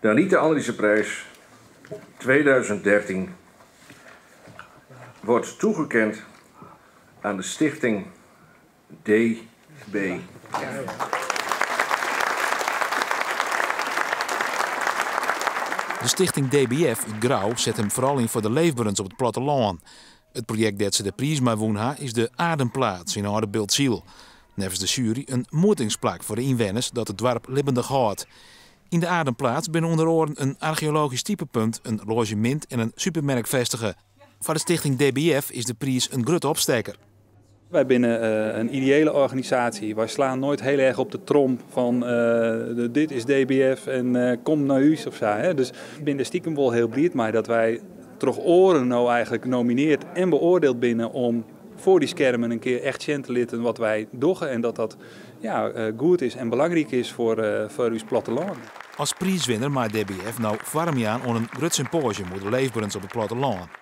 De Anita Andriesenprijs 2013 wordt toegekend aan de stichting DBF. De stichting DBF út Grou set him foaral yn foar de leefberens op it plattelân. It projekt dêr't se de priis mei wûn ha is de Ademplaats yn Aldebiltsyl. Neffens de sjuery in moetingsplak foar de ynwenners dat it doarp libbendich hâldt. Yn de Ademplaats binne ûnder oaren in archeologysk stipepunt, in loazjemint en in supermerk festige. Foar de stichting DBF is de priis in grutte opstekker. Wy binne in ideële organisaasje. Wy slaan noait hiel erch op de trom fan dit is DBF en kom nei ús of sa. Dus ik bin der stikem wol hiel bliid mei dat wy troch oaren no eigentlik nomineard en beoardield binne om foar dy skermen in kear echt sjen te litten wat wy dogge en dat dat goed is en belangryk is foar ús plattelân. As priiswinner mei DBF no foarm jaan oan in grut sympoasium oer de leefberens op it plattelân.